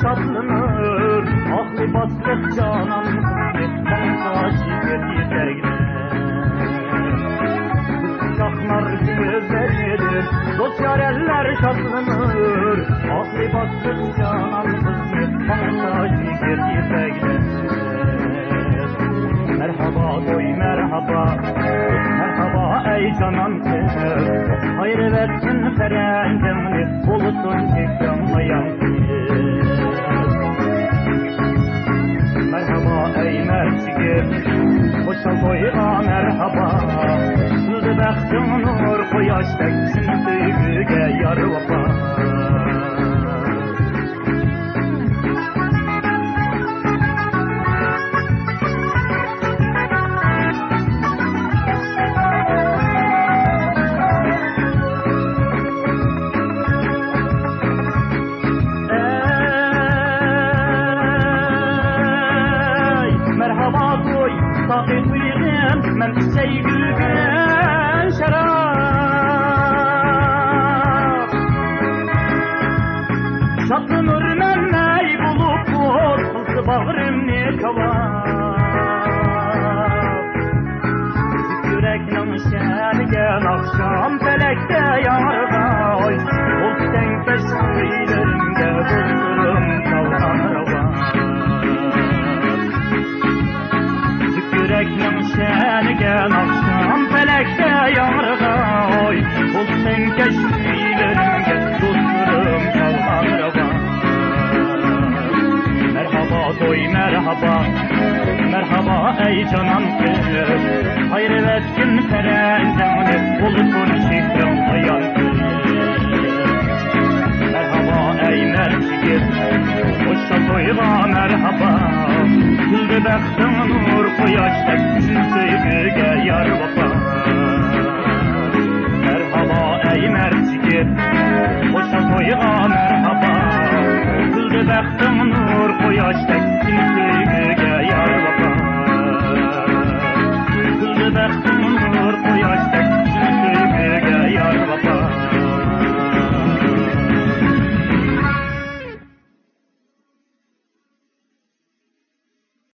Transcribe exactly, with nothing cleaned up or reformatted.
شادلىنىر ئاق لىباسلىق جانان قىزنى، تەڭداش يىگىت يېتەكلەپ. چاقنار كۆزلىرىدىن دوست يارەنلەر شادلىنىر، ئاق لىباسلىق جانان قىزنى، تەڭداش يىگىت يېتەكلەپ. مەرھابا توي، مەرھابا، مەرھابا ئەي جانان قىز، ئايرىۋەتسۇن پەرەڭگىڭنى، بولسۇن چېھرىڭ ئايان. مەرھابا ئەي مەرد يىگىت، خۇشال تويغا مەرھابا. كۈلدى بەختىڭ نۇر قۇياشتەك، چىن سۆيگۈگە يار ۋاپا. ئەي، مەرھابا توي، ساقى تۇيغىن، مەن ئىچەي گۈلگۈن شاراب. شادلىنۇرمەن ئەي بۇلۇت، قىلسا باغرىمنى كاۋاپ. يۈرەكنىڭ شەنىگە ئاخشام پەلەكتە ياڭرىغاي، بولساڭ كەچ كۈيلىرىمگە دوستلىرىم سالغان راۋان. يۈرەكنىڭ شەنىگە ئاخشام پەلەكتە ياڭرىغاي، بولساڭ كەچ كۈيلىرىمگە دوستلىرىم سالغان راۋان. مەرھابا توي، مەرھابا، مەرھابا ئەي جانان قىز، ئايرىۋەتكىن پەرەزىڭنى، بولسۇن چېھرىڭ ئايان. مەرھابا ئەي مەرد يىگىت، خۇشال تويغا مەرھابا. كۈلدى بەختىڭ نۇر قۇياشتەك، چىن سۆيگۈگە يار ۋاپا.